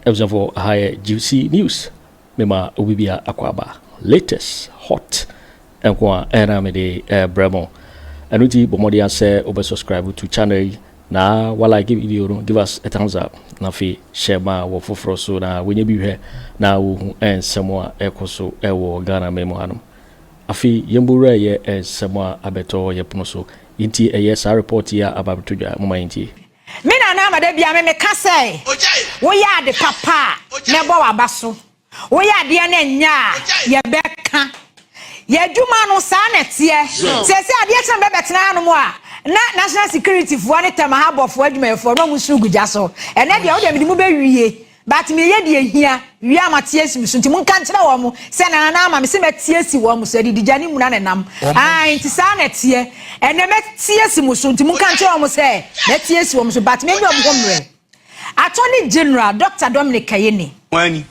Abusuafoɔ, aha yɛ GC News. Mema obi bia akɔ aba. Latest hot nko a ɛna mede ɛbrɛ mo. Ɛno nti bɔ mmɔden sɛ wobɛ subscribe to channel yi na wa like video no, give us a thumbs up, na afei hyɛ ma wɔ foforɔ so na wɔnyɛ bi hwɛ na wohu nsɛm a ɛkɔ so ɛwɔ Ghana man mu hanom. Afei yɛmbɔwura yɛ nsɛm a abɛtɔ yɛ pono so. Nti ɛyɛ saa report yi a aba abɛtɔ dwa, moma yɛntie. Me nana Amada bia me meka sɛ woyɛ ade papa a, mɛbɔ w'aba so. Woyɛ adeɛ no ɛnyɛ a, yɛbɛka. Yɛadwuma no saa na ɛteɛ. Sɛsɛ adeɛ kyerɛ bɛbɛtena hanom a, na national security foɔ ne tɛma ha bɔfoɔ adwumayɛfoɔ na ɔmo suru gu gya so. Ɛnɛ deɛ, wodeɛ mede mu bɛwie, but meyɛ deɛ hia wie ama te asi so, nti monka nkyerɛ wɔ mo sɛ nana ama me sɛ mɛte asi wɔ mo so. Adidi gya ne muna ne nam ai, nti saa na ɛteɛ. Ɛnɛ mɛte asi mo so, nti monka nkyerɛ wɔ mo sɛ mɛte asi wɔ mo so, but mɛnyɛ ɔmo hɔ mmerɛ. Attorney General Dr Dominic Ayine, ɔn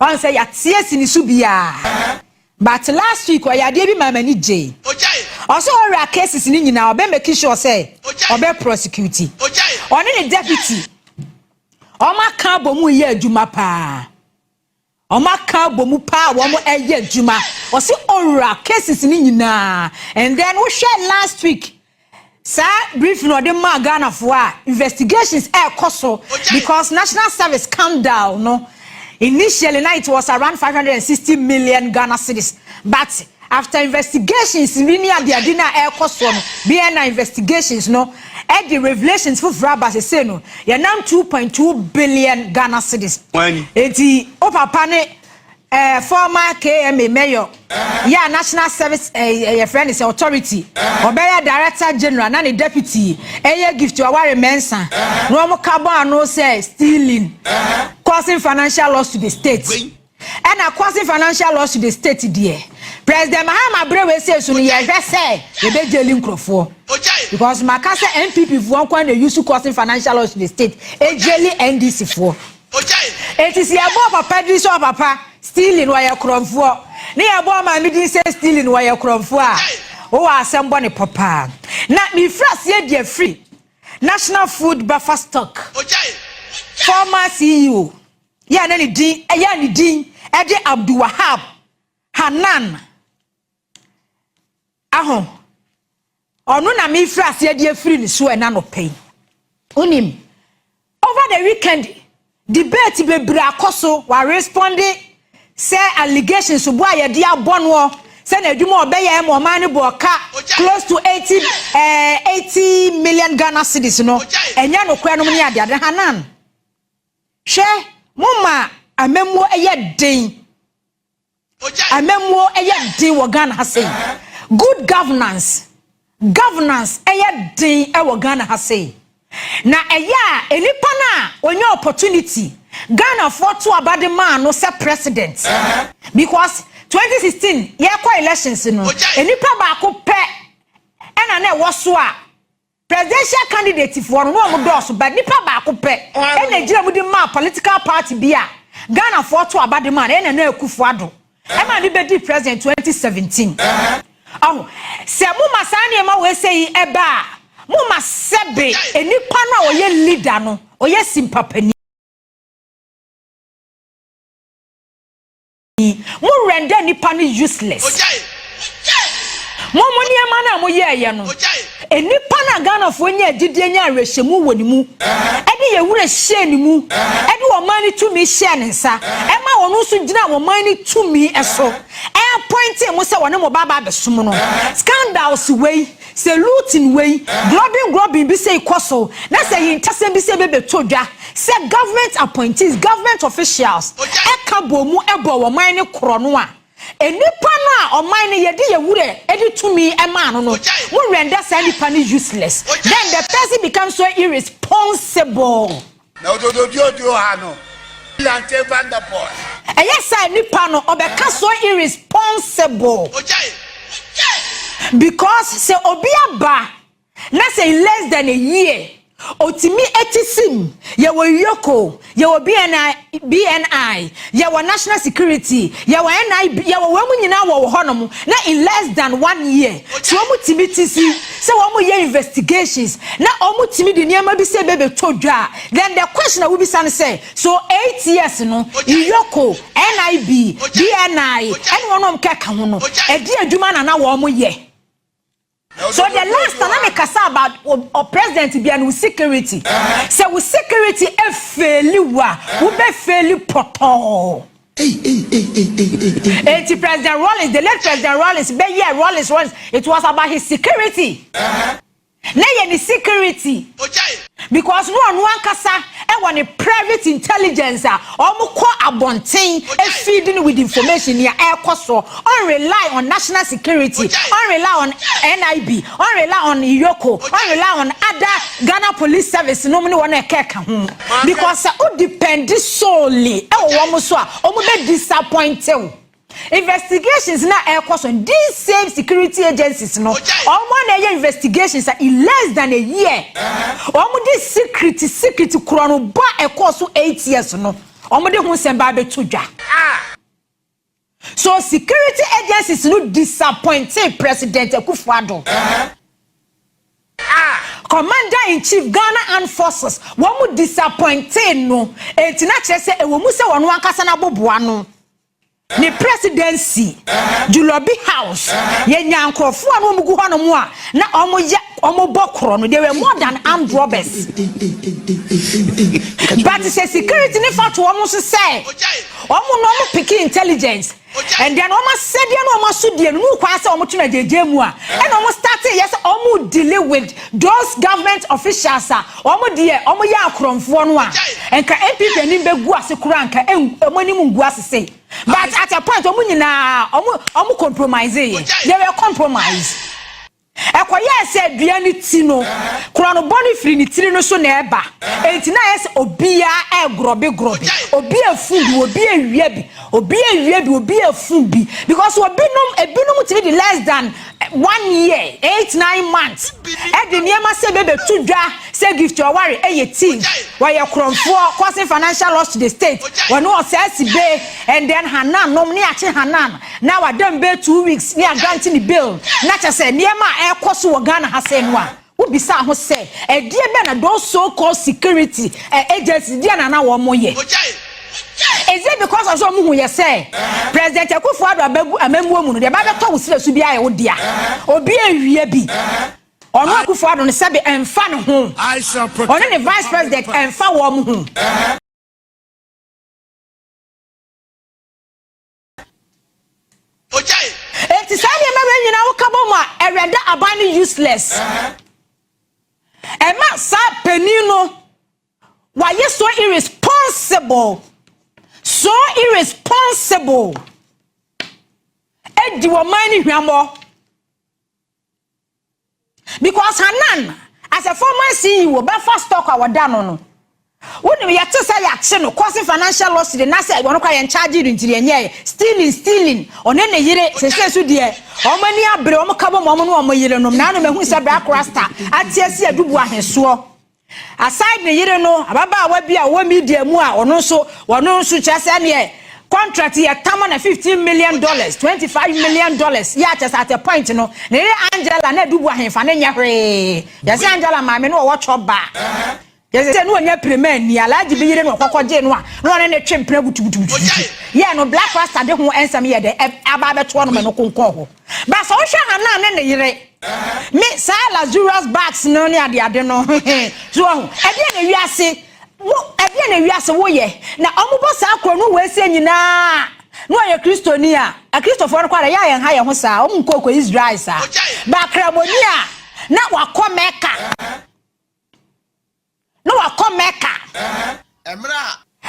sɛ yɛate asi ne so biaa, but last week ɔyɛ adeɛ bi ma m'ani gye. Ɔsɛ ɔwura cases ne nyinaa, ɔbɛ make sure sɛ ɔbɛ prosecute. Ɔne ne deputy, ɔmo aka abɔ mu yɛ adwuma paa. Ɔmo aka abɔ mu paa, wɔn ɛyɛ adwuma. Ɔsi ɔwura cases ne nyinaa. And then wohwɛ last week saa briefing ɔde maa Ghanafoɔ a, investigations ɛɛkɔ so, because national service scandal no, initially na it was around 560 million Ghana cedis, but after investigations bi ne adeade na ɛrekɔ soɔ no, bni investigations no ɛde revelations foforɔ aba. Sese no yɛnam 2.2 billion Ghana cedis. Eti o papa ne former KMA mayor yɛ a, national service yɛfrɛ ne sɛ authority, ɔbɛyɛ director general, na ne deputy ɛyɛ Gift Oware Mensah, na wɔn ka bɔ ano sɛ stealing, causing financial loss to the state. Ɛna causing financial loss to the state deɛ, President Mahama abere wei se so no, yɛhwɛ sɛ yɛbɛgyeli nkurɔfoɔ, because maka sɛ NPP foɔ nkwan na use causing financial loss to the state egyeli NDC foɔ. Eti si yɛbɔ papa di sɛ ɔpapa stealing, wɔyɛ korɔmfoɔ, ne yɛbɔ maame di sɛ stealing, wɔyɛ korɔmfoɔ a, wowɔ asɛm bɔ ne pɔpaa. Na mefiri aseɛ deɛ firi National Food Buffer Stock former CEO yɛ na ne din ɛyɛ ne din ɛde Abdulwahab Hanan aho. Ɔno na mefiri aseɛ de afiri ne so ɛna nɔpɛ yi. Wonim, over the weekend debate bebree akɔ so. Wa respond sɛ allegations bo a yɛde abɔ noɔ sɛ na adwuma ɔbɛyɛ ma ɔman no bɔ ɔka close to 80 million Ghana cedis no, ɛnyɛ nokorɛ nom ne adeade. Hanan, hwɛ, mo ma amamuo ɛyɛ den, amamuo ɛyɛ den wɔ Ghana ha sei. Good governance ɛyɛ den ɛwɔ Ghana ha sei. Na ɛyɛ a, nipa no a onye opportunity, Ghanafoɔ to aba de maa no sɛ president, because 2016 yɛkɔ elections no, nipa baako pɛ ɛna na ɛwɔ so a presidential candidate foɔ no na wɔn dɔɔso, but nipa baako pɛ ɛna gyina mu de maa political party bi a Ghanafoɔ to aba de maa no, ɛna na Akufo Addo ɛma ne bɛdi president 2017. Ɔho sɛ mo ma saa nneɛma wɔ ɛsɛ yi ɛba a, mo ma sɛbe nipa no a ɔyɛ leader no, ɔyɛ simpapani, mo render nipa no useless. Mo nneɛma no a mo yɛɛyɛ no, nipa no a Ghanafoɔ nya agyidie, nya awerɛhyɛmu wɔ ne mu, ɛde yɛ wura hyɛ ne mu, ɛde ɔman no tumi hyɛ ne nsa, ɛma wɔn nso gyina ɔman no tumi so ɛappointe mo sɛ wɔne mo ba ba abɛsom no, scandals wei sɛ looting wei, grabbing grabbing bi sɛ ikɔ so, na sɛ yintasɛm bi sɛ bɛbɛtɔ dwa sɛ government appointees, government officials ɛka bɔ mu ɛbɔ ɔman no korɔ no a, nipa no a ɔman no yɛde yɛ wura ɛde tumi ɛmaa no, mo render saa nipa no useless. Then the person becomes so irresponsible. Na odododio ha no Lante Vanderpool. Ɛyɛ saa nipa no ɔbɛka so irresponsible, because sɛ obi aba na sɛ in less than a year Otumi eti sim. Yɛwɔ EOCO, yɛwɔ BNI, BNI, yɛwɔ National Security, yɛwɔ NIB, yɛwɔ wɔn mu nyinaa wɔ hɔnom na in less than one year so wɔn tumi ti si sɛ wɔn yɛ investigations na wɔn tumi de nneɛma bi sɛ bɛbɛtɔ dwa. Then the question a wobisa no sɛ, so 8 years no, EOCO, NIB, BNI ɛne wɔn a wɔn kɛka ho no, ɛdi adwuma na wɔn yɛ? So the last time na me kasa about o president bia no security, sɛ wo security efail wo a, wo bɛ fail pɔtɔɔ. Eti President Rawlings, the late President Rawlings, bɛyɛ Rawlings Rawlings, it was about his security. Na yɛ ne security because no, ɔno ankasa ɛwɔ ne private intelligence a ɔmo kɔ abɔnten efeed no with information nea ɛrekɔ so. Ɔn rely on national security, ɔn rely on NIB, ɔn rely on EOCO, ɔn rely on other Ghana Police Service nom ne wɔn a ɛkɛka ho, because sɛ o depend solely ɛwɔ wɔn so a, wɔn bɛ disappoint o. Investigations na ɛkɔ so, these same security agencies no, ɔmo na ɛyɛ investigations in less than a year. Ɔmo de secret secret korɔ no ba ɛkɔ so 8 years no, ɔmo de ho nsɛm ba abɛto dwa. So security agencies no disappointed President Akufo-Addo. Commander in Chief, Ghana Armed Forces, wɔn mo disappointed no. Eti na kyerɛ sɛ ɛwɔ mu sɛ wɔn ankasa n'aboboa no ne presidency, Jubilee House, yɛnya nkurɔfoɔ a na wɔn gu hɔnom a na wɔn yɛ wɔn bɔ korɔ no, they were more than armed robbers. But sɛ security ne fa to wɔn so sɛ wɔn na wɔn pick intelligence and then wɔn asɛdeɛ na wɔn asodie no mu kwan sɛ wɔn tena gyegye mu a, ɛna wɔn start yɛ sɛ wɔn deal with those government officials a wɔn deɛ wɔn yɛ akorɔmfoɔ no a, nka NPP anim bɛgu ase koraa, nka wɔn anim ngu ase sei. But at a point, wɔn nyinaa wɔn compromise yɛ, they were compromise. Ɛkɔyɛ sɛ dua ne ti no, korɔnobɔ no firi ne tiri no so na ɛba. Enti na ayɛ sɛ obiara ɛgorɔbe gorɔbe, obi efu bi, obi ewia bi, obi ewia bi, obi efu bi, because obinom ebinom tumi de less than one year, 8, 9 months ɛde nneɛma sɛ bɛbɛtu dwa sɛ Gifty Oware ɛyɛ thief, wɔyɛ korɔmfoɔ, causing financial loss to the state, wɔne ɔsɛɛ si be, and then Hanan nom ne akye Hanan na wadam bɛ 2 weeks ne agrant ne bail. Na kyɛ sɛ nneɛma a ɛrekɔ so wɔ Ghana ha sɛ no a, wobisa ho sɛ ɛdeɛ bɛ na those so called security agencies deɛ na wɔn yɛ? Is it because of so ɔmo hu yɛ sɛ President Akufo-Addo abagu amamuo mu no deɛ ɛba bɛtɔ wo srɛ so bi ayɛ wo dea, obi ewie bi, ɔno Akufo-Addo no sɛbi ɛnfa ne ho, ɔno ne vice president ɛnfa wɔn ho? Eti saa nneɛma wei nyinaa woka bɔ mu a, ɛrɛda aban no useless. Ɛma saa panin no wayɛ so irresponsible, so irresponsible, edi wɔn man no hwamɔ, because Hanan as a former CEO bɛfa stock a wɔda no, wonim yɛte sɛ yɛakye no causing financial loss de na sɛ ɔno kora yɛn charge no, nti yɛnyɛ stealing stealing. Ɔne ne yere sese so deɛ, ɔmo ani abere, ɔmo ka bɔ mu, ɔmo ne ɔmo yere nom naanu mehu sɛ Black Rasta ate asi adubu ahesoɔ aside ne yere no, ababaawa bi a ɔwɔ media mu a ɔno nso kyerɛ sɛ neɛ contract yɛ tam na $15 million, $25 million yɛ akyɛ sɛ at a point no, ne yere Angela na adubu ahemfa ne nyɛ hwee. Yɛsɛ Angela maame no ɔwɔ twɔ ba, yɛsɛ sɛ ne wɔnyɛ pirema ni Alhaji bi yere no ɔkɔkɔ gye no a, na ɔne ne twe mpena butubutubutu yɛ no. Black Rasta de ho nsɛm yɛ dɛ aba abɛtoɔ no ma no konkɔn hɔ ba. Sɛ wohwɛ Hana ne ne yere me saa luxurious bags no ne adeade no so ɔho, ɛdeɛ na wiase wo, ɛdeɛ na wiase woyɛ na ɔmo bɔ saa kuro no wɔ esie nyinaa na ɔyɛ Kristoni a, akristofoɔ no kɔ ara yɛ a, yɛn ha yɛn ho saa, ɔmo nkɔ kɔ Israel saa baakramoni a na wakɔ Mɛka, na wakɔ Mɛka.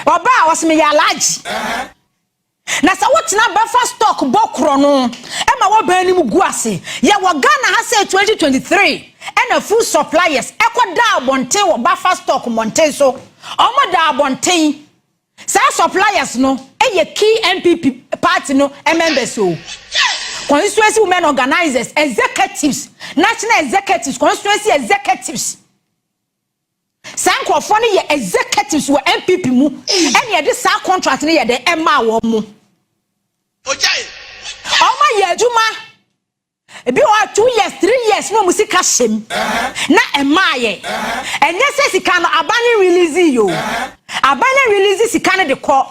Ɔbaa a ɔsɛ meyɛ Alhaji na sɛ wotena bɛfa stock bɔ korɔ no, ɛma wɔbɛn anim gu ase. Yɛwɔ Ghana ha sɛ 2023 ɛna food suppliers ɛkɔ da abɔnten wɔ buffer stock mmɔnten so. Ɔmo da abɔnten saa, suppliers no ɛyɛ key NPP party no members o, constituency women organizers, executives, national executives, constituency executives. Saa nkurɔfoɔ no yɛ executives wɔ NPP mu ɛna yɛde saa contract no yɛ dɛ ɛmaa wɔn mo. Wɔn ayɛ adwuma ebi wɔ hɔ 2 years, 3 years na wɔn sika hyɛ mu na ɛmaa yɛ. Ɛnyɛ sɛ sika no aba ne release yi o, aba ne release sika no de kɔ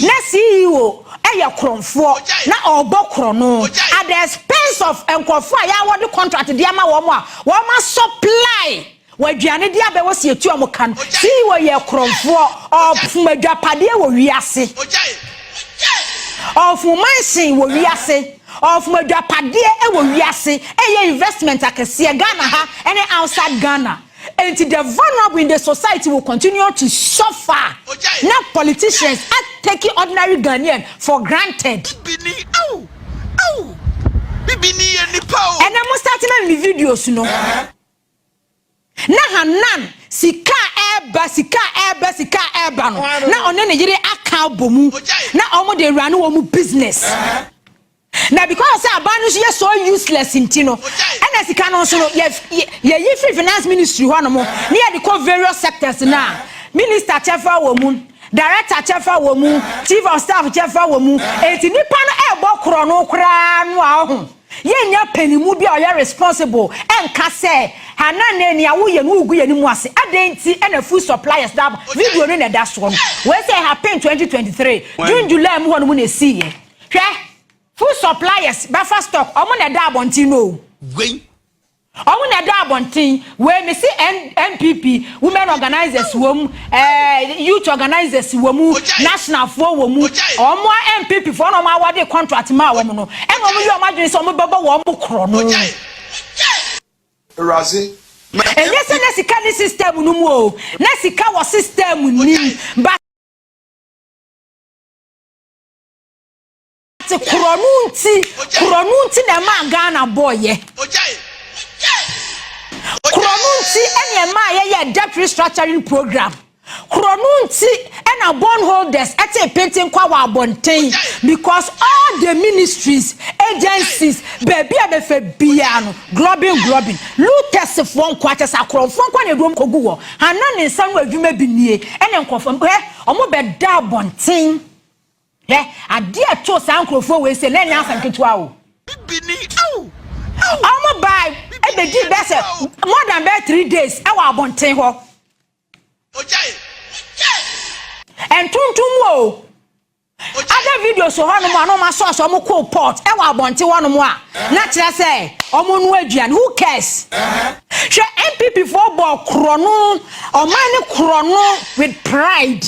na CEO ɛyɛ korɔmfoɔ na ɔrebɔ korɔno at the expense of nkurɔfoɔ a yɛawɔ de contract de ama wɔn a wɔn supply wɔaduane de abɛwɔ si etu wɔn ka no. CEO yɛ korɔmfoɔ, ɔfum adwapadeɛ wɔ wiase, ɔfum mansion wɔ wiase, ɔfum adwapadeɛ wɔ wiase, ɛyɛ investment akɛseɛ Ghana ha ɛne outside Ghana. Nti the vulnerable in the society will continue to suffer na politicians are taking ordinary Ghanaian for granted. Bibini aw aw, bibini yɛ nipa o. Ɛnna mo start na mi videos no na Hanan sika a ɛɛba, sika a ɛɛba, sika a ɛɛba no, na ɔne ne yere aka abɔ mu na ɔmo de awura ne wɔn business na because sɛ aban no nso yɛ so useless nti no, ɛna sika no nso no yɛ yɛyi firi Finance Ministry hɔ nom ne yɛde kɔ various sectors, na minister kyɛfa wɔ mu, director kyɛfa wɔ mu, chief of staff kyɛfa wɔ mu. Eti nipa no ɛɛbɔ korɔ no koraa no a ɔho yɛnya panimu bi a ɔyɛ responsible ɛnka sɛ Hanan na nea woyɛ no wogu yɛ no mu ase adan. Nti ɛna food suppliers da video no na ɛda soɔ no wei sɛ happen 2023 June, July mu hɔ no mu na esi yɛ. Hwɛ, food suppliers buffer stock, ɔmo na ɛda abɔnten no o. Wei. Ɔmo na ɛda abɔnten wei mi si NPP women organisers wɔ mu, youth organisers wɔ mu, nationalfoɔ wɔ mu. Ɔmo a NPP foɔ na ɔmo awɔde contract maa wɔn no, ɛna ɔmo yi ɔmo adwene sɛ ɔmo bɛbɔ wɔn korɔ no. Awurade. Ɛnyɛ sɛ na sika ne system no mu o, na sika wɔ system nim, but korɔno nti na ɛmaa Ghana bɔɔyɛ. Korɔno nti ɛna ɛmaa yɛyɛ debt restructuring program. Korɔno nti ɛna bond holders ɛte penten kwa wɔ abɔnten, because all the ministries, agencies, baabi a bɛfɛ biara no, globin globin, looters foɔ nko akyɛ sɛ akorɔmfoɔ nko na eduom kogu wɔ Hanan ne nsa no adwuma bi nie. Ɛna nkorɔfoɔ hɛ ɔmo bɛda abɔnten hɛ adeɛ ɛto saa nkorɔfoɔ wei sɛ na ɛnyɛ asɛm ketewa o. Bibini aw. Ɔmo baa ebedi bɛ sɛ more than bɛɛ 3 days ɛwɔ abɔnten hɔ. Ntontom o, other videos wɔ hɔnom a na ɔmo asɔɔsɔ ɔmo coal pot ɛwɔ abɔnten hɔnom a na kyerɛ sɛ ɔmo nu aduane. Who cares? Hwɛ, NPP foɔ bɔ korɔno, ɔman ne korɔno with pride.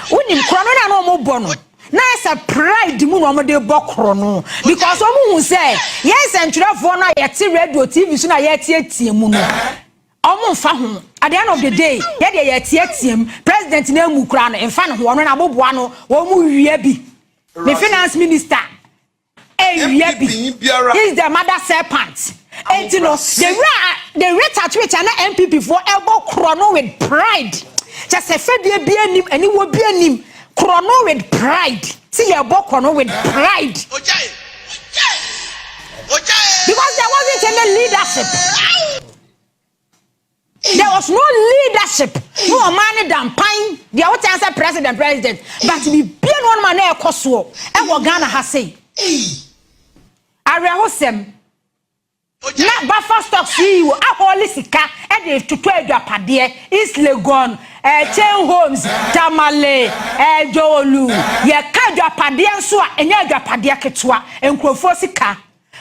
Wonim korɔno na na ɔmo bɔ no na ɛsɛ pride mu na ɔmo de bɔ korɔno, because ɔmo hu sɛ yɛn nsɛntwerɛfoɔ no a yɛte radio, TV so na yɛteatea mu no, ɔmo nfa ho. At the end of the day, yɛdeɛ yɛteatea mu, president na emu kura no nfa ne ho, ɔno na aboboa no wɔn mu wia bi ne finance minister ewia bi. NPP biara. He is the mother serpent. Eti no the rate at which ana NPP foɔ ɛbɔ korɔno with pride, kyɛ sɛ fɛdeɛ bi anim, aniwɔ bi anim, korɔno with pride si yɛ bɔ korɔno with pride because there wasn't any leadership. There was no leadership no. Ɔman ne dampan deɛ wote sɛ president, president, but bibia no ɔnom a na ɛkɔ soɔ ɛwɔ Ghana ha sei. Awerɛhosɛm na buffer stock CEO ahɔɔle sika ɛde toto adwapadeɛ East Legon, Chain Homes, Tamale, Jowolu. Yɛka adwapadeɛ nso a ɛnyɛ adwapadeɛ ketewa, nkurɔfoɔ sika.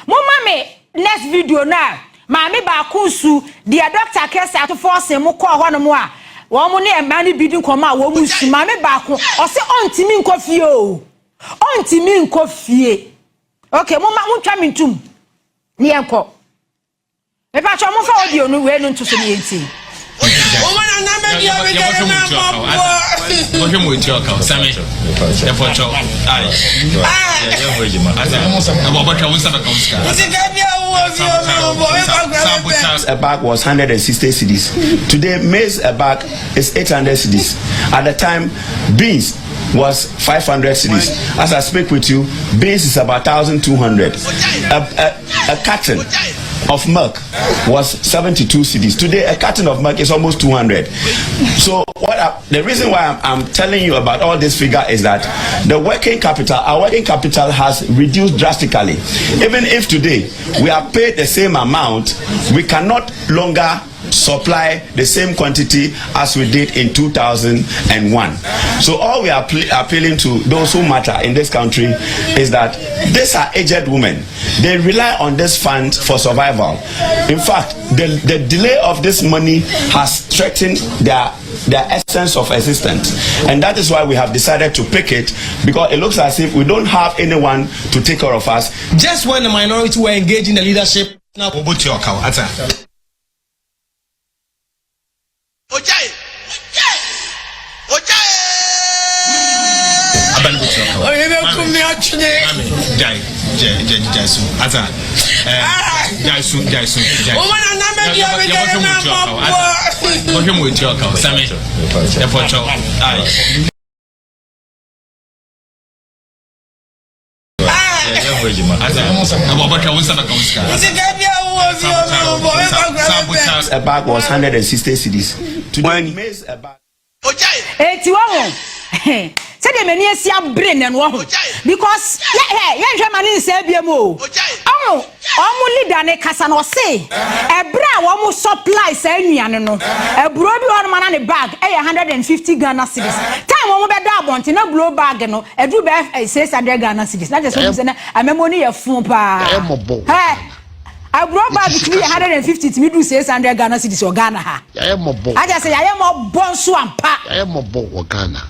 Momma me next video no a maame baako nsu deɛ Dr. Kɛsɛ atofoɔ sen mo kɔɔ hɔnom a wɔn ne mmaa no bi di nkɔmɔ a wɔn su. Maame baako ɔsɛ ɔntumi nkɔ fie o, ɔntumi nkɔ fie. Okay, momma montwa me ntum ne yɛnkɔ. Mepatwa momfa audio no wei no nto so ne yɛntie. Wɔhwɛ mu etua ɔka sami ɛfɔtɔ ayi ɛbɔ ɔbɛtwa wo nsa bɛka wo sika. A bag was 160 cedis. Today, maize a bag is 800 cedis. At the time, beans was 500 cedis. As I speak with you, beans is about 1,200. A carton. of milk was 72 cedis. Today, a carton of milk is almost 200. So, what I, the reason why I'm, I'm telling you about all this figure is that the working capital, our working capital has reduced drastically. Even if today we are paid the same amount, we cannot longer supply the same quantity as we did in 2001. So all we are appealing to those who matter in this country is that these are aged women. They rely on this fund for survival. In fact, the, the delay of this money has threatened their their essence of existence. And that is why we have decided to pick it because it looks as if we don't have anyone to take care of us. Just when the minority were engaged in the leadership. Now, A bag was 160 cedis. Today, maize a bag. Eti wahu sɛdeɛ m'ani asi abere nnɛ no wahu because yɛ hɛ yɛnhwɛ ma ne nsɛe bia mu o ɔmo ɔmo leader ne kasa no ɔse ɛberɛ a wɔn supply saa nnuane no aburo bi hɔ nom na ne bag ɛyɛ 150 Ghana cedis time wɔn bɛda abɔnten na aburo bag no ɛduru bɛyɛ 600 Ghana cedis na kyerɛ sɛ wɔn sɛ na amammuo no yɛ fo paa hɛ Aburo bag tumi yɛ 150 tumi duru 600 Ghana cedis wɔ Ghana ha. Yɛayɛ mmɔbɔ. Akyɛ sɛ yɛayɛ mmɔbɔ nso ampa. Yɛayɛ mmɔbɔ wɔ Ghana.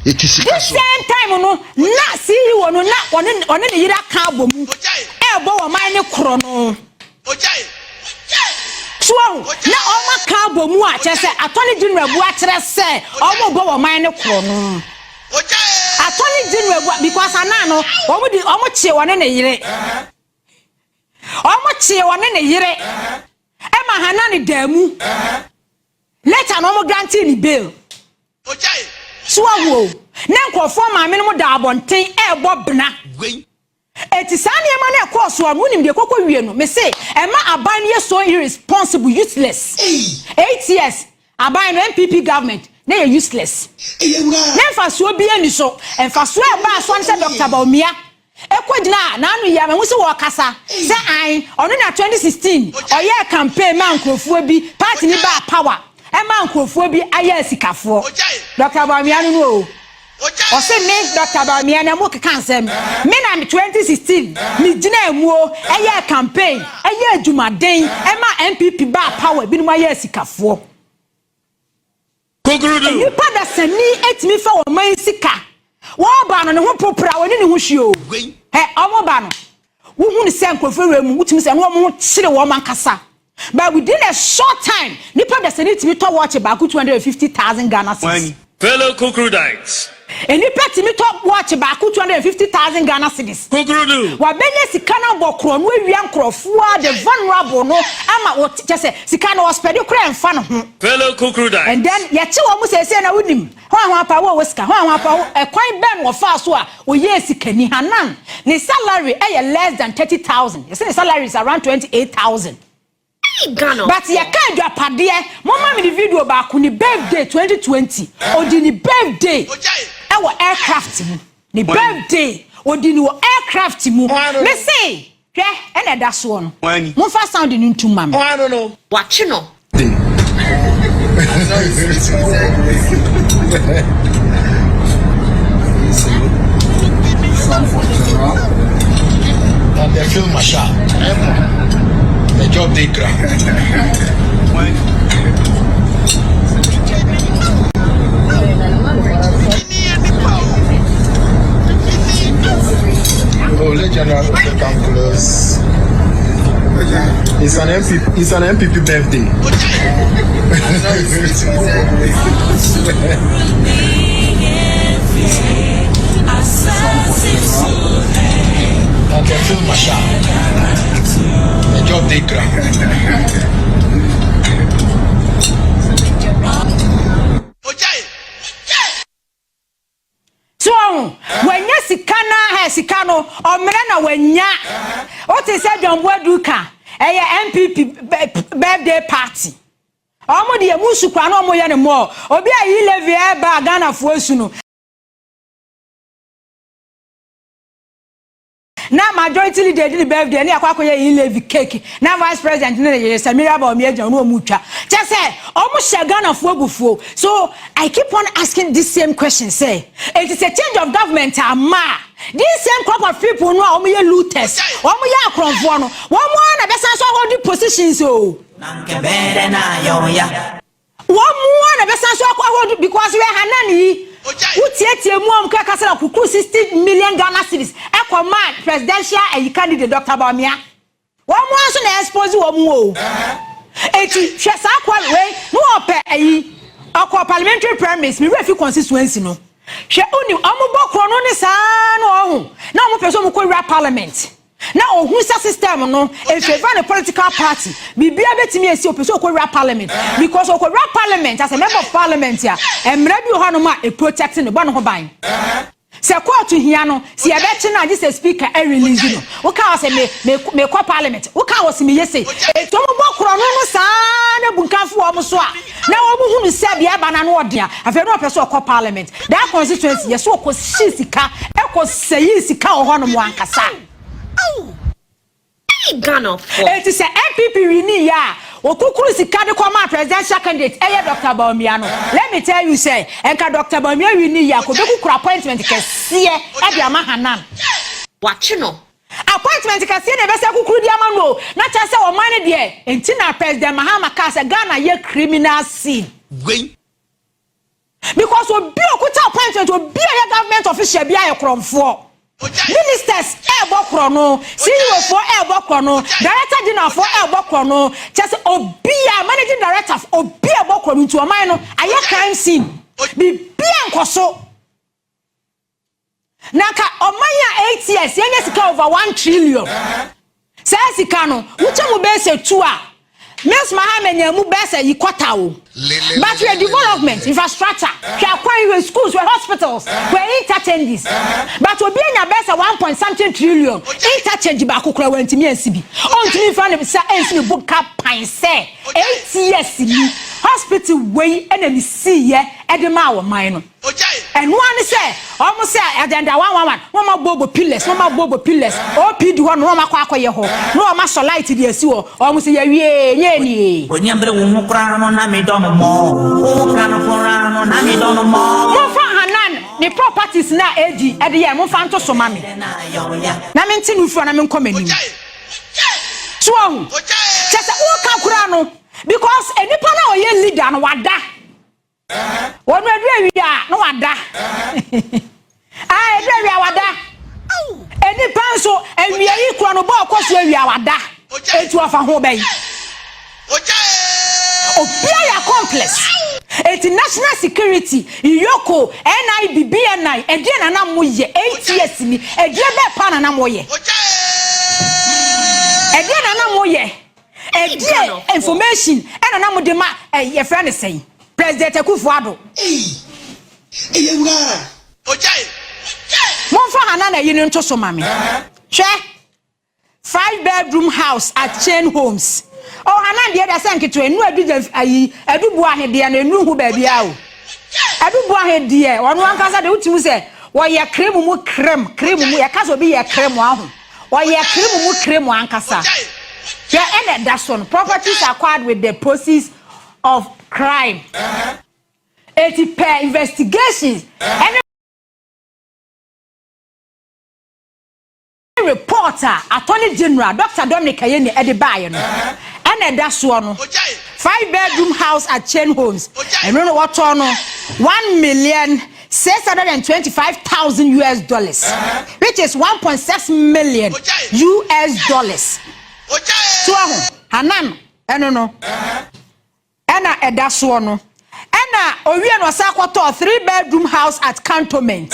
Yɛte sika This so. same time no na CEO no na ɔne ɔne ne yere aka abɔ mu ɛrebɔ wɔn man ne korɔ no. So wahu na wɔn aka abɔ mu a kyerɛ sɛ Attorney General bu akyerɛ sɛ wɔn rebɔ wɔn man ne korɔ no. Attorney General bu because anaa no wɔn de wɔn kyee ɔne ne yere. Wɔn kyee ɔne ne yere ma Hanani daa mu. Later no wɔn grantee ne bail. So wahu o, na nkurɔfoɔ maame no mo da abɔnten ɛrebɔ bena. Eti saa nneɛma no ɛkɔɔ soɔ no, wonim deɛ ɛkɔkɔ wie no, mese ɛma aban no yɛ so irresponsible, useless. 8 years, aban no, NPP government, na yɛ useless. Ne mfasoɔ biara nni so. Mfasoɔ a ɛbaa soɔ ne sɛ Doctor Bawumia Ɛkɔgyinaa n'ano yi a mahu sɛ wɔrekasa sɛ ae ɔno na 2016 ɔyɛɛ campaign maa nkurofoɔ bi, party no baa power ɛmaa nkurofoɔ bi ayɛ asikafoɔ. Doctor Bawumia no no o. Ɔse me Doctor Bawumia na mo keka nsɛm. Me na 2016 me gyinaa muo ɛyɛɛ campaign ɛyɛɛ adwumaden ɛmaa NPP baa power binom ayɛ asikafoɔ. Nnipa dasani tumi fa wɔn man sika. Wɔba no, ne ho popra, wɔne ne ho hwie o. Hɛ, wɔn ba no, wohu no sɛ nkurɔfoɔ wura mu, wotumi sɛ ɛno wɔn ho kyere wɔn ankasa. But within a short time, nipa dasani tumi tɔ wɔɔkye baako 250,000 Ghana cedis. Fellow Kukrudites. Nnipa tumi tɔ wɔɔkye baako 250,000 Ghana cedis. Kukurudu. Wabɛnya sika no abɔ korɔ no awia nkorɔfoɔ a the vulnerable no ama wɔ kyɛ sɛ sika no ɔspɛde koraa ɛmfa ne ho. Fellow Kukrudites. And then yɛkye wɔn seesei na wonim hwan hwan pa wo wɔ sika hwan hwan pa wo ɛkwan bɛn na wɔfaa so a ɔyɛɛ sikani Hanan ne salary ɛyɛ less than 30,000 yɛsɛ ne salary is around 28,000. But yɛka adwapadeɛ momma me ne video baako ne birthday 2020 ɔdi ne birthday ɛwɔ aircraft mu ne birthday ɔdi ne wɔ aircraft mu me se hwɛ ɛna ɛda soɔ no momfa sound no ntum ma me. Wakye no. The film Marshal. The job they grab. Oh, let General come close. It's an MPP. It's an MPP birthday. Okay, Phil Marshall. The job they grab. So wahu? Wanya sika no ara, sika no, ɔmmerɛ na wanya. Wote sɛ John Boadu ka, Ɛyɛ NPP birthday party. Ɔmo deɛ mu su koraa na ɔmo yɛ no more. Obi a E-levy ɛɛba a Ghanafoɔ su no. Na majority leader di ne birthday ne akɔ akɔyɛ e-levy cake na vice president ne ne yere Samira Bawumia gyina hɔ na ɔmo twa. Kyɛ sɛ ɔmo hyɛ Ghanafoɔ abufuo. So I keep on asking this same question sɛ enti sɛ change of government amma a these same crop of people no a ɔmo yɛ looters, ɔmo yɛ akorɔmfoɔ no, wɔn ara na ɛbɛsan so ahold positions o. Wɔn mu ara na ɛbɛsan so akɔ ahodu because wɛ Hanan yi wotietie mu a wɔn kaka sɛ na kukuru 60 million Ghana cedis ɛkɔ maa presidential ɛyi candidate Dr. Bawumia. Wɔn mu ara nso na expose wɔn mu o. Eti hwɛ saa kɔ wei na wɔpɛ ɛyi ɔkɔ parliamentary primaries mi wura fi constituency no. Hwɛ, onim wɔn bɔ korɔ no ne saa na ɔho na wɔn pɛ sɛ wɔn kɔ wura parliament na ohun sɛ system no efavour ne political party, biribiara bɛtumi esi. Opɛ sɛ okɔwura parliament because okɔwura parliament as a member of parliament a, mmerɛ bi wɔ hɔnom a eprotect ne bɔ ne ho ban sɛ kóòtù hia no si yɛbɛkye no agye sɛ speaker ɛrelease no. Woka wɔ sɛ me me mekɔ parliament, woka wɔ sɛ meyɛ se etu wɔn bɔ korɔ no saa na bunkanfo wɔn so a na wɔn hunu sɛ deɛ ɛba na no ɔden a, afei no ɔpɛ sɛ ɔkɔ parliament. That constituency yɛ so ɔkɔ hyi sika, ɛkɔ sɛyi sika wɔ hɔnom ankasa. Eti sɛ NPP win yɛ a, okukuru sika de kɔma presidential candidate ɛyɛ Dr Bawumia no, let me tell you sɛ nka Dr Bawumia win yɛ a, kò bɛkukuru appointment kɛseɛ ɛde ama Hanan. Wakye no. Appointment kɛseɛ na ɛbɛsɛ kukuru di ama no o, na kyerɛ sɛ ɔman no deɛ nti na President Mahama kaa sɛ Ghana yɛ criminal scene. Wei. Because obi a okuta appointment, obi a yɛ government official bi ayɛ korɔmfoɔ, ministers ɛɛbɔ korɔ no, CEO foɔ ɛɛbɔ korɔ no, director general foɔ ɛɛbɔ korɔ no, kyɛ sɛ obi a managing director, obi a ɛbɔ korɔ no, nti ɔman no ayɛ crime scene, biribi nkɔ so. Na nka ɔman a 8 years yɛnyɛ sika over 1 trillion, saa sika no wokyɛ mu bɛyɛ sɛ two a, Mills Mahama nya mu bɛyɛ sɛ yi kɔta o. But hwɛ development, infrastructure, hwɛ akwan, hwɛ schools, hwɛ hospitals, hwɛ interchanges. But obi anya bɛyɛ sɛ one point something trillion, interchange baako kora wantumi ansi bi. Ɔntumi nfa ne sa ɛnsi ne bo ka pan sɛ 8 years ni hospital wei ɛna ne si yɛ ɛde maa wɔ man no. Ɛnoa ne sɛ ɔmo sɛ agenda 111 na ɔmo abobo pillars, na ɔmo abobo pillars OPD hɔ na ɔmo akɔ akɔyɛ hɔ na ɔmo asɔ light de asi hɔ. Ɔmo sɛ yɛwie nyɛ nie. Onyambre wo ho koraa no na medɔ no mɔ. Wo kra no koraa no na medɔ no mɔ. Momfa Hanan ne properties na edi ɛde yɛ, momfa nto so ma me na mente no fura na menkɔ m'anim so. Ɔho kyɛ sɛ woka koraa no because nipa na ɔyɛ leader no wada wɔn aduru awia na wada aa aduru awia wada. Nipa nso awia yi kura no bɔɔl kɔ so awia wada, etu afa ho bɛyi obi ayɛ accomplice. Eti national security, EOCO, NIB, BNI, ɛdeɛ nana mo yɛ 8 years ni? Ɛdeɛ bɛɛ pa nana mo yɛ? Ɛdeɛ nana mo yɛ? Ɛdeɛ information ɛna na mo de ma ɛ yɛfrɛ ne sɛn, President Akufo Addo? Ɛyɛ wura. Momfa Hana na yi no nto so ma me. Hwɛ, five bedroom house at Chain Homes. Oh, Hana deɛ da sɛ nketewa enu adu gya ayi adu bu ahe deɛ no enu hu baabi a o adu bu ahe deɛ. Ɔno ankasa de wotumi sɛ wɔyɛ cream mu cream, cream mu. Yɛka sɛ obi yɛ cream aho, ɔyɛ cream mu cream ankasa. Hwɛ, ɛna ɛda so no, properties acquired with the proceeds of crime. Eti pɛ investigations ɛne report a Attorney General Dr Dominic Ayine ɛde baayɛ no ɛna ɛda soɔ no. Five bedroom house at Chain Homes, ɛno no wɔtɔn no 1,625,000 US dollars, which is 1.6 million US dollars. So aho Hanan ɛno no ɛna ɛda soɔ no. Ɛna owie no, ɔsan akɔtɔ three bedroom house at Cantonment,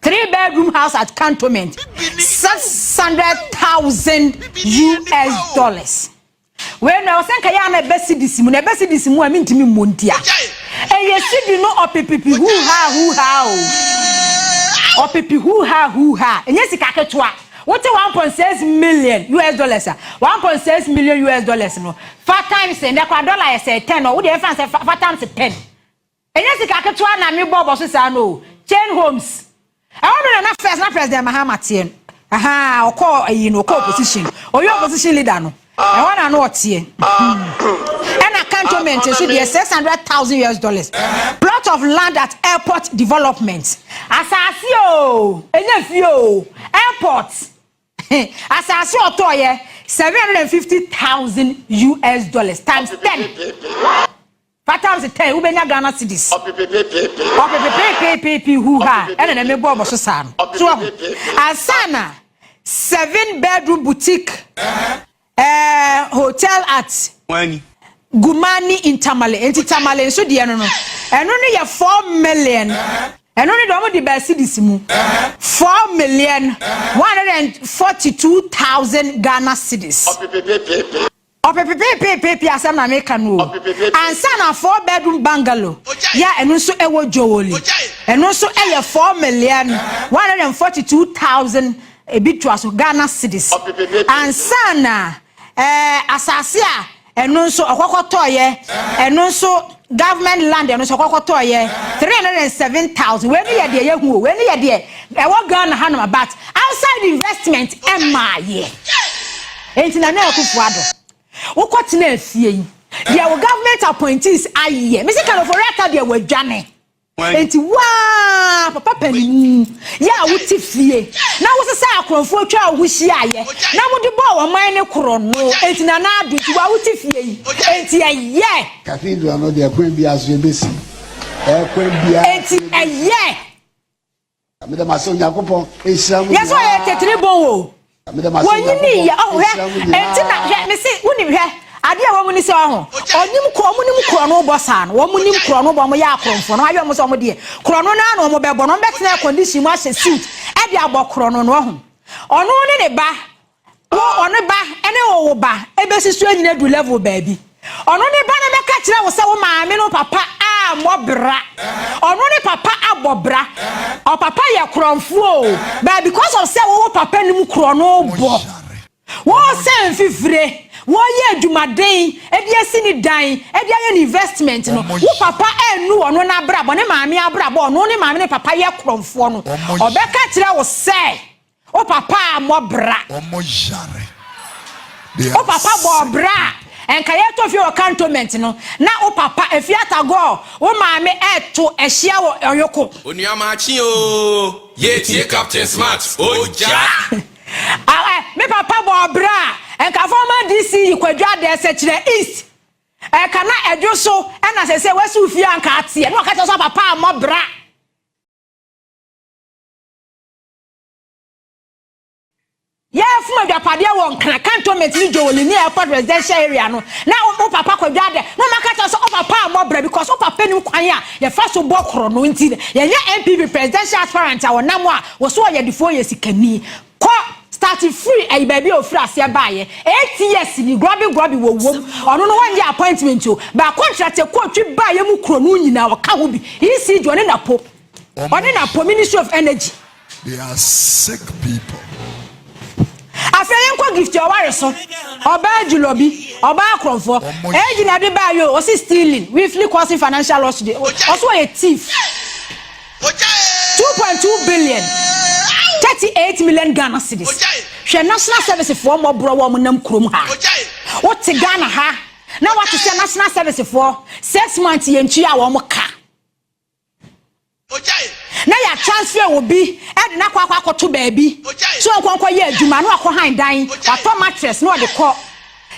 three bedroom house at Cantonment, 600,000 US dollars. Wei na ɔsɛ nka yɛ ana ɛbɛ cedis mu na ɛbɛ cedis mu a mintimi mmɔ ntia. Ɛyɛ cedi no ɔpepipi huu ha huu ha o, ɔpepi huu ha huu ha. Ɛnyɛ sika ketewa. Wote 1.6 million US dollars a, 1.6 million US dollars no, fa times, ndɛ koraa dollar yɛ sɛ 10 ɔ, wo deɛ ɛfa sɛ fa times 10. Ɛnyɛ sika ketewa na me bɔ bɔ so saa no o. Chain Homes. Ɛhɔ no na na first na President Mahama teɛ no. Ahaa, ɔkɔɔ ayi no, ɔkɔɔ opposition. Ɔyɛ opposition leader no. Ɛhɔ na no ɔteɛ. Ɛna cantonment nso deɛ 600,000 US dollars. Plot of land at airport development. Asase o, ɛnyɛ fie o, airport. Asase ɔtɔɔyɛ 750,000 US dollars times 10. Fa times 10 wobɛnya Ghana cedis. Ɔpepepepepepe hu ha ɛna na mebɔ ɔbɔ so saa no. So ahu. Ansa na seven bedroom boutique hotel at Gumani in Tamale. Nti Tamale nso deɛ no no. Ɛno no yɛ 4 million. Ɛno no deɛ ɔmo de baa cedis mu. 4,142,000 Ghana cedis. Ɔpepepepepepe asɛm na meka no o. Ansa na four bedroom bungalow yɛ ɛno nso ɛwɔ Jowoli. Ɛno nso ɛyɛ 4,142,000 ebi toa so Ghana cedis. Ansa na asase a ɛno nso ɔkɔkɔtɔɔyɛ, ɛno nso government land, ɛno nso ɔkɔkɔtɔɔyɛ 307,000. Wei ni yɛ deɛ yɛhu o, wei ni yɛ deɛ ɛwɔ Ghana hanom, but outside investment ɛmaayɛ. Enti na Akufo Addo, wokɔ tena efie yi deɛ, wo government appointees ayɛ mesi Ken Ofori-Atta deɛ wadwane. Enti waa papa panimu yɛ a wote fie na wosesa akorɔmfoɔ atwa wo ho hyiaeɛ na wode bɔɔ wɔn man ne korɔ no. Enti Nana Addo, nti waa wote fie yi, enti ɛyɛ Cathedral no deɛ, kwan bi aso ebesi ɛkwan biara. Enti ɛyɛ Mede ma sɛ Onyankopɔn ehyira mu. Yɛ sɛ ɔyɛ tetiri bon o, wɔnyini yɛ ɔho. Hwɛ, enti na hwɛ, mesi wonim, hwɛ adeɛ a wɔn mu ni sɛ ɔho ɔnim korɔ, ɔmo nim korɔ no bɔ saa no, wɔn nim korɔ no bɔ. Ɔmo yɛ akorɔmfoɔ no ayɛ ɔmo sɛ ɔmo deɛ korɔ no naa na ɔmo bɛbɔ no, ɔmo bɛtena air condition mu ahyɛ suit ɛde abɔ korɔ no no. Ɔho ɔno ne ne ba wo, ɔno ba ɛne wo, wo ba ebesi so enyina du level baabi, ɔno ne ba no bɛka kyerɛ wo sɛ wo maame no papa ammɔ bra, ɔno ne papa abɔ bra, ɔpapa yɛ korɔmfoɔ o, but because of sɛ wɔwɔ papa nim korɔ no bɔ, wɔsɛ mfifire, wɔyɛ adwumaden ɛde asi ne dan, ɛde ayɛ ne investment no, wo papa ɛnu ɔno n'abrabɔ ne maame abrabɔ, ɔno ne maame ne papa yɛ korɔmfoɔ no, ɔbɛka kyerɛ wo sɛ wo papa ammɔ bra. Wo papa bɔ bra a, nka yɛtɔ fie wɔ Cantonment no na wo papa efi atagɔ, wo maame ɛɛto ɛhyia wɔ ɔyoko. Onuamakye o, yɛtie Captain Smart ogya. Me papa bɔ bra a, nka former DC Kwadwo Adɛsɛ kyerɛ East ɛka na ɛdwo so ɛna sɛ wasi fie anka ateɛ na ɔka kyerɛ sɛ papa ammɔ bra. Yɛfum adwapadeɛ wɔ Nkra Cantonment ne Jowoli ne Airport residential area no na wo papa Kwadwo Adɛ na ɔmaka kyerɛ sɛ wo papa ammɔ bra because wo papa nim kwan a yɛfa so bɔ korɔ no. Nti yɛnyɛ NPP presidential aspirant a wɔnam a wɔso ɔyɛdefoɔ yɛ sikani kɔ start free ɛyi baabi a ofiri aseɛ baayɛ 8 years ni grɔbi grɔbi wɔ wom. Ɔno no wɔnyɛ appointment o, ba contract kɔɔtwi baayɛ mu kuro no nyinaa ɔka ho bi. ECG ɔne napo, ɔne napo Ministry of Energy. They are sick people. Afei yɛnkɔ Gift ɔware so, ɔbaa Julorbi, ɔbaa akorɔmfoɔ ɛyɛ gyina de baa yi o, ɔsi stealing willfully causing financial loss to the, ɔso ɔyɛ thief. 2.2 billion, 38 million Ghana cedis. Hwɛ, national service foɔ mmɔborɔ wɔ ɔmo nam kurom ha. Wote Ghana ha na wate sɛ national service foɔ 6 months yɛn tua a wɔn ka na yɛ transfer obi ɛde n'akɔ akɔ akɔto baabi so nkɔnkɔ yɛ adwuma na wakɔ han dan, watɔ mattress na ɔde kɔ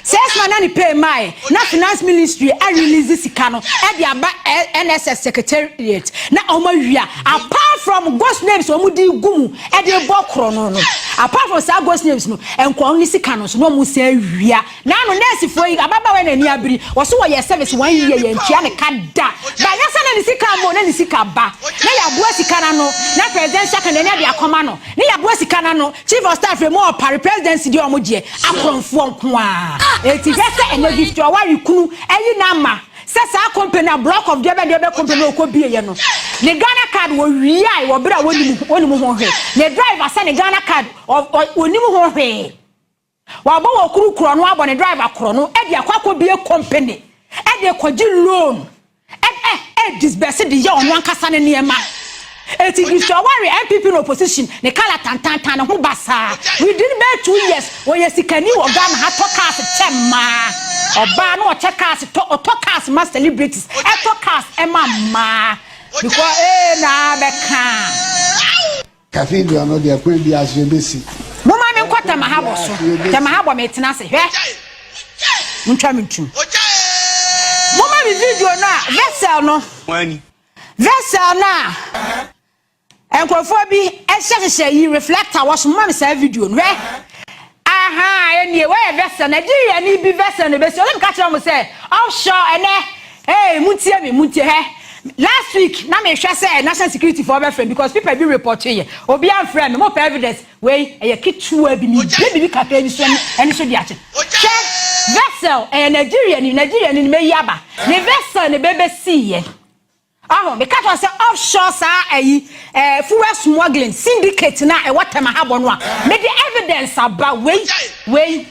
6 months na ne pay mae na Finance Ministry arelease sika no ɛde aba NSS secretariat na ɔmo awia. Apart from ghost names ɔmo de gu mu ɛde bɔ korɔ no, apart from saa ghost names no, nkɔn ne sika no so na ɔmo sɛ awia. Naanu nɛɛsifoɔ yi, ababaawa yi n'ani abiri, wɔso wɔyɛ service one year, yɛn tua ne ka da ba yasa na ne sika mo na ne sika ba na yɛaboa sika n'ano na presidential candidate ne de akɔma no ne yɛaboa sika n'ano. Chief of staff mu ɔpare presidency deɛ, ɔmo deɛ akorɔmfoɔ nko a. Eti hwɛ sɛ ɛnɛ Gift ɔware kunu ɛyi n'ama. Sɛ saa company a block of deɛ bɛ deɛ bɛ company a ɔkɔ bie yɛ no ne Ghana card wɔ wiae wɔ berɛ a wɔnim wɔnim ho hwee ne driver sɛ ne Ghana card wɔnim ho hwee wabɔ wɔ kuru korɔ no abɔ ne driver korɔ no ɛde akɔ akɔ bie company ɛde kɔgye loan ɛ ɛ ɛ disburse de yɛ ɔno ankasa ne nneɛma. Eti Gifty Ɔware NPP no opposition ne colour tantantan ne ho basaa within bɛyɛ 2 years ɔyɛ sikani wɔ Ghana ha, tɔ cars kyɛ mmaa, ɔbaa na ɔkyɛ cars, tɔ ɔtɔ cars ma celebrities, ɛtɔ cars ɛma mmaa because ee na abɛka. Cathedral no deɛ, kwan bi aso ebesi. Moma me nkɔ Tema Harbour so. Tema Harbour, metena ase hwɛ, montwa me ntum. Moma me video no a vessel no vessel no a nkurɔfoɔ bi ɛhyehyɛhyehyɛ yi reflector wɔ so. Moma me saa video no hwɛ. Aha, ɛnie wɔyɛ vessel, Nigeria ni bi vessel no bɛsi. Ɔsɛ meka kyerɛ mo sɛ offshore ɛnɛ. Hey, muntie me, muntie hɛ. Last week na mehwɛ sɛ national security foɔ bɛfrɛ because people bi report yɛ, obi amfrɛ me. Mo pɛ evidence, wei ɛyɛ ketewa bi mi bie bibi kakra bi so ɛne so de akye. Hwɛ vessel, ɛyɛ Nigeria ni, Nigeria ni meyi aba ne vessel ne bɛbɛ si yɛ ɔho. Meka kyerɛ sɛ offshore saa ɛyi fuel smuggling syndicate na ɛwɔ Tema Harbour no a mede evidence aba. Wei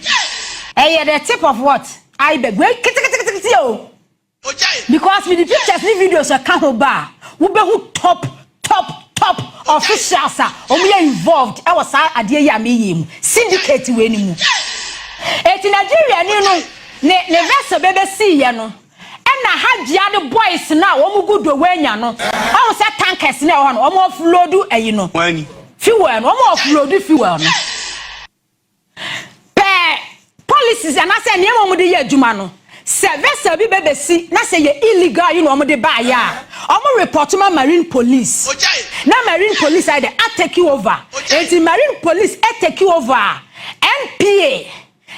ɛyɛ the tip of what iceberg. Wei keteketekete o, because with the pictures ne videos ɛka ho ba a, wobɛhu top top top officials a wɔn yɛ involved ɛwɔ saa adeɛ yi a meyɛ mu syndicate wei ni mu. Eti Nigeria ni no ne vessel bɛbɛ si yɛ no, ɛna Hajia ne boys na wɔn gu do wenya no, ɔmo sɛ tankers na ɛwɔ hɔ no, wɔn offload ɛyi no, fuel no, wɔn offload fuel no pɛɛ. Policies anaasɛ nneɛma wɔn de yɛ adwuma no sɛ vessel bi bɛbɛsi na sɛ yɛ illegal yi na wɔn de baayɛ a, wɔn report ma marine police na marine police ayɛ de atake over. Eti marine police atake over a, NPA,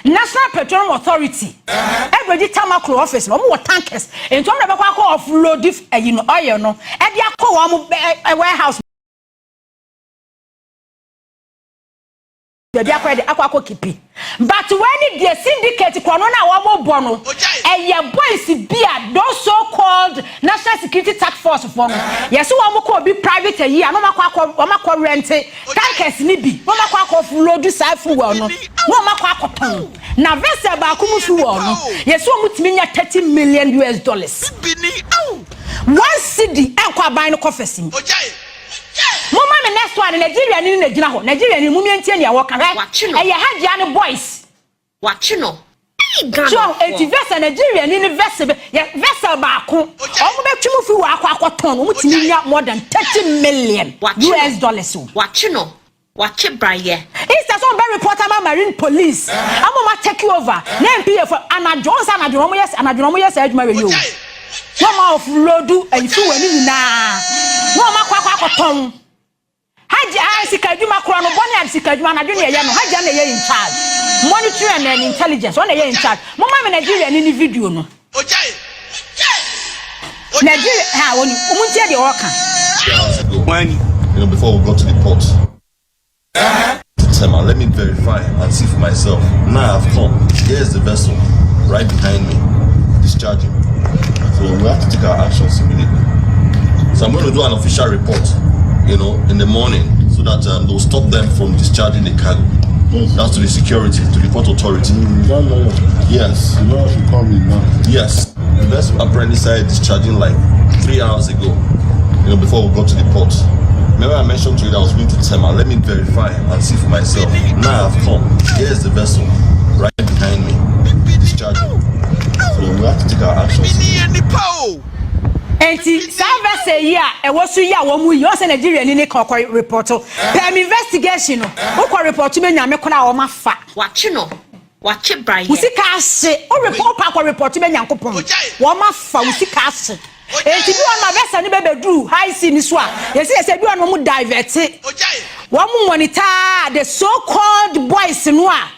National Petroleum Authority, ɛbɛgye Tamaklo office na wɔn wɔ tankers, nti wɔn na bɛkɔ akɔ offload ɛyi no, oil no, ɛde akɔ wɔn ɛ warehouse baabi akɔ ɛde akɔ keep. But wɔn ni deɛ syndicate korɔ no na wɔn bɔ no, ɛyɛ boys bi a those so called National Security Task Force foɔ no yɛsɛ wɔn kɔ obi private ayi a na wɔn akɔ wɔn akɔ rent tankers ni bi na wɔn akɔ offload saa fuel no na wɔn akɔ akɔtɔn. Na vessel baako mu fuel no, yɛsɛ wɔn tumi nya US$30 million. 1 cedi ɛnkɔ aban no kɔfɛsi mu. Moma me next one. Nigeria ni na gyina hɔ. Nigeria ni mu mientie nea wɔka hwɛ. Ɛyɛ Hajia ne boys. Wakye no. So eti vessel, Nigeria ni ne vessel yɛ vessel baako, ɔmo bɛtwi mu fi wɔ akɔ akɔtɔn, ɔmo tumi nya more than US$30 million o. Wakye no. Wakye brayɛ. Instead sɛ ɔmo bɛ report ama marine police ama ɔmo take over na NPA fo anadwo, ɔmo sɛ anadwo ɔmo yɛ, anadwo ɔmo yɛ saa adwuma wɔ yi o, na ɔmo offload ɛyi fi wɔ ne nyinaa na ɔmo akɔ akɔtɔn. Hajj ah, sika adwuma korɔ no bɔne a sika adwuma anadwo ne ɛyɛ no. Hajj na ɛyɛ in charge monitoring and intelligence, ɔna ɛyɛ in charge. Moma me Nigeria ni ne video no. Nigeria ha wɔni, ɔmo ntie deɛ ɔɔka. Before we got to the port. To Tema, let me verify and see for myself. Now I've come. Here's the vessel right behind me, discharging. So we have to take our actions immediately. So I'm going to do an official report in the morning, so that they'll stop them from discharging the cargo. That's to the security, to the port authority. That lawyer. Yes. The lawyer should come in now. Yes. The vessel apparently started discharging like 3 hours ago, before we got to the port. Remember I mentioned to you that I was going to Tema. Let me verify and see for myself. Now I've come. Here's the vessel right behind me, discharging. So we have to take our actions. Nti saa vessel yi a ɛwɔ so yi a wɔn mu yi, wɔn sɛ Nigeria ni ne ka ɔkɔ report pɛm investigation no, wokɔ report mɛ Nyame koraa a wɔn afa. Wakye no. Wakye brayɛ. Wo sika ahye, wo report pa akɔ report mɛ Nyankopɔn, wɔn afa wo sika ahye. Eti bi wɔn ma vessel no bɛbɛduru high sea ni so a, yɛsɛ bi wɔn mo divert, wɔn mo monitor the so called boys no a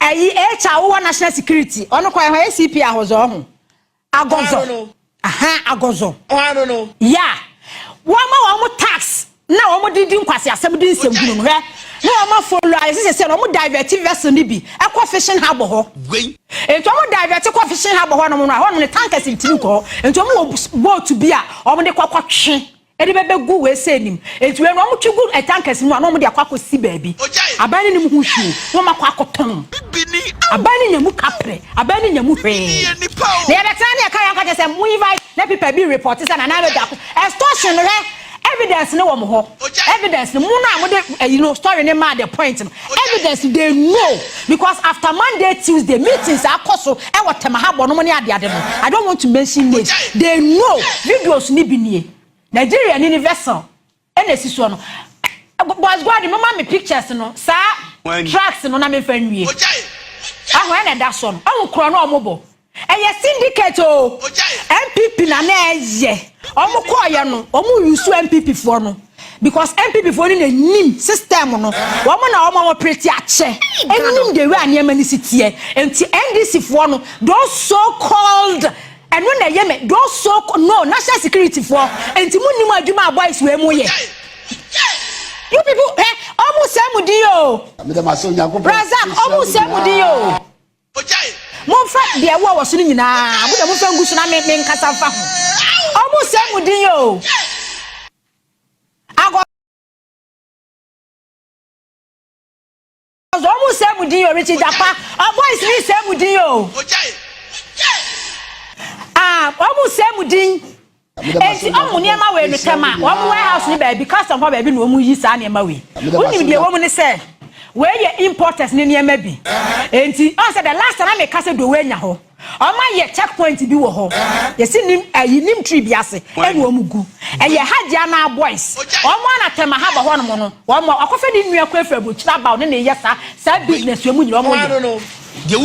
ɛyi hr wowɔ national security, ɔno kɔ ɛhɔ ACP Ahɔzɔ ɔho Agɔzɔ aha Agɔzɔ ya wɔn ma wɔn mo tax na wɔn de di nkwasi asɛm di nsɛm hunu no hwɛ na wɔn follow a yɛsɛ sɛ wɔn divert vessel ni bi ɛkɔ fishing harbour hɔ. Nti wɔn divert kɔ fishing harbour hɔ nom no a, hɔ nom no tankers ntumi nkɔ hɔ. Nti wɔn wɔ boat bi a wɔn de kɔ kɔtwe de bɛbɛgu wei sɛ nim. Nti wei no wɔn twe gu tankers mu a na wɔn de akɔ akɔsi baabi. Aban no nim ho hwee na wɔn akɔ akɔtɔn. Aban no nya mu kaprɛ, aban no nya mu hwee. Na yɛbɛtena ne yɛka yɛn ka kyerɛ sɛ mo invite na paper bi report sɛ Nana Addo Dankwa extortion no hwɛ evidence no wɔ mo hɔ. Evidence no mo no a mo de ayi no story no maa the point no evidence they know because after Monday Tuesday meetings akɔ so ɛwɔ Tema ha bɔ nom ne ade ade no I don't want to mention names they know videos no bi nie Nigeria ni ni vessel ɛna esi soɔ no boys guard mo ma me pictures no saa trucks no na me nfa nwie aho ɛna ɛda soɔ no ɔho korɔ no ɔmo bɔ. Ɛyɛ syndicate oo. NPP na na ɛyɛ. Ɔmo kɔɔyɛ no, ɔmo use NPP foɔ no because NPP foɔ no na nim system no. Wɔn na wɔn operate akyɛ. Ɛnim the way a nneɛma no si teɛ. Nti NDC foɔ no, those so called ɛno na ɛyɛ me those so no national security foɔ. Nti mo nim adwuma a boys wei mo yɛ. You people, hɛ, ɔmo sɛ mo din oo. Razak, ɔmo sɛ mo din oo. Momfa deɛ ɛwɔ wɔ so no nyinaa, mo deɛ momfa ngu so na me menkasa mfa ho. Ɔmo sɛ mo din o. Agɔ ɔmo sɛ mo din o, Richie Japa, ɔ boys ni sɛ mo din o. Ah, ɔmo sɛ mo din. Enti ɔmo nneɛma wei no tɛm a wɔn warehouse no baabi custom hɔ baabi na wɔn yi saa nneɛma wei. Wonim deɛ ɛwɔ mu ne sɛ wei yɛ importers ne nneɛma bi. Enti ɔn sɛ the last time na meka sɛ Dowe anya hɔ. Wɔn ayɛ check point bi wɔ hɔ. Yɛsi nim ɛyi nim tree bi ase ɛna wɔn gu. Ɛyɛ Hajji anaa boys. Wɔn ana tɛm aha bɔ hɔ nom no. Wɔn akɔfɛ ne nua kɔ efiri aburokyire aba ɔne ne yɛ saa saa business wei mu nyinaa wɔn yɛ.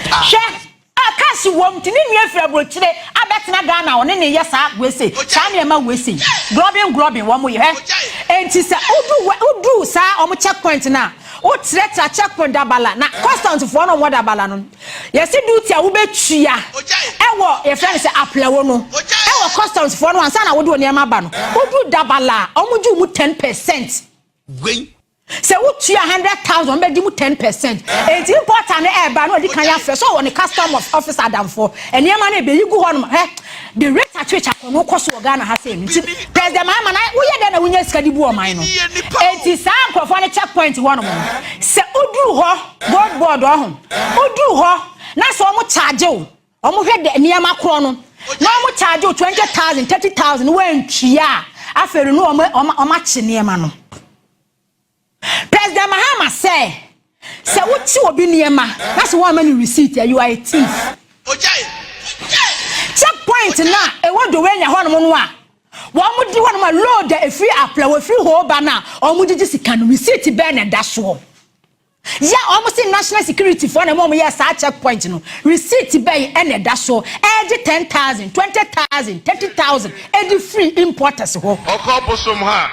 Hwɛ. A cash wom nti ne nua firi abrokyire abɛtena Ghana a ɔne ne yɛ saa wei sei saa nneɛma wei sei glɔbin glɔbin wɔn yɛ hɛ enti sɛ wodu wodu saa wɔn check point no a wotrɛtra check point dabala na customs foɔ no wɔn dabala no yɛsi duty a wobɛtua ɛwɔ yɛfrɛ no sɛ aplɛwo no ɛwɔ customs foɔ no ansa na wode wo nneɛma ba no wodu dabala a wɔn gye mu 10%. Wei. Sɛ wotua 100,000, wɔbɛgye mu 10%. Enti importer no ɛreba na ɔdi kan afrɛ sɛ ɔwɔ ne custom officer adamfoɔ. Nneɛma no ɛbɛyi gu hɔ nom. Hɛ, the rate at which akɔno kɔ so wɔ Ghana ha sei no nti, President Mahama na woyɛ dɛn na wonya sika de bu ɔman no? Enti saa nkurɔfoɔ no check point hɔ nom no, sɛ woduru hɔ, gold board ɔho, woduru hɔ na sɛ wɔn charge wo, wɔn hwɛ de nneɛma korɔ no, na wɔn charge wo 20,000, 30,000, woantua a, afei no na wɔn wɔn akye nneɛma no. President Mahama sɛ, sɛ wokye obi nneɛma na sɛ woamma no receipt a, you are a thief. Check point no a ɛwɔ Dowenya hɔnom no a wɔn di hɔnom a load a ɛfiri Apla wɔfiri hɔ ba no a wɔn gyegye sika no, receipt bɛn na ɛda soɔ? Yɛ a wɔn se national security foɔ na ɛma wɔn yɛ saa check point no, receipt bɛn ɛna ɛda soɔ ɛregye 10,000, 20,000, 30,000 ɛde firi importers hɔ? Ɔkɔ bosom ha.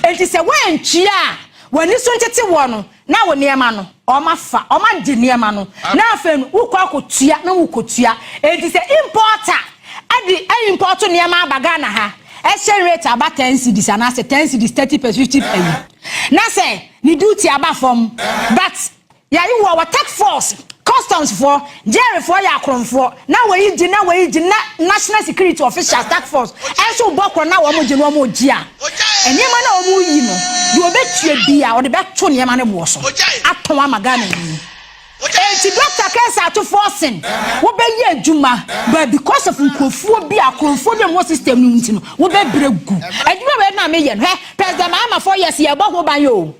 Enti sɛ woantua a, w'ani so ntete woɔ no, na wo nneɛma no, wɔafa, wɔagye nneɛma no, na afei no, wokɔ akɔtua, na wokɔtua. Enti sɛ importer de import nneɛma aba Ghana ha, exchange rate aba ten cedis anaasɛ ten cedis, 30 pɛs, 50 ayi, na sɛ ne duty aba fam, but Yɛayi wɔ wɔ tech force, customs foɔ, jerry foɔ yɛ akorɔmfoɔ, na wɔyi gye na wɔyi gye na national security officials task force ɛnso bɔ korɔ na wɔn gye na wɔn gye a, nneɛma na wɔn yi no deɛ ɔbɛtua bia ɔde bɛto nneɛma no boɔ so atɔn ama Ghana ni. Enti Doctor Kensah Ato Forson wobɛyɛ adwuma but because of nkurɔfoɔ bi akorɔmfoɔ bi a wɔwɔ system no mu nti no wobɛbrɛ gu. Adwuma wei na meyɛ no hwɛ President Mahama 4 years yɛbɔ ho ban o.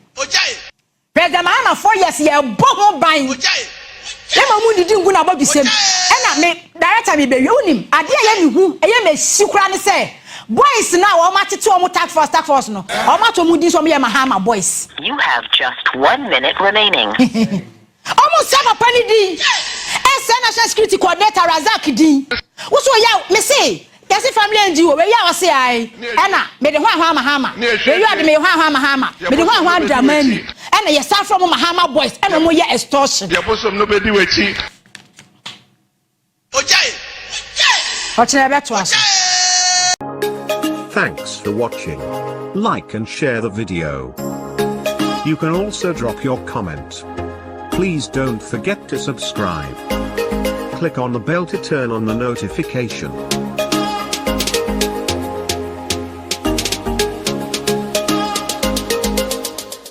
President Mahama 4 years yɛ bɔ ho ban yɛ ma ɔmo ndidi ngu n'abɔdwesɛm ɛna me director me bɛwie wonim adeɛ ɛyɛ me hu ɛyɛ me si koraa ne sɛ boys no a wɔn atete wɔn task force task force no wɔn ato wɔn din sɛ wɔn yɛ Mahama boys. You have just one minute remaining. Ɔmo nsɛ papa ne din ɛnsɛ national security coordinator Razak din woso ɔyɛ me se Yɛse family NGO wei a ɔse ae ɛna mede hwan hwan Mahama wei ɔde mede hwan hwan Mahama mede hwan hwan Dramani ɛna yɛsan frɛ ɔmo Mahama boys ɛna ɔmo yɛ extortion. Deɛ bosom no bɛdi w'akyi. Ɔkyena yɛbɛtoa so. Thanks for watching. Like and share the video. You can also drop your comment. Please don't forget to subscribe. Click on the bell to turn on the notification.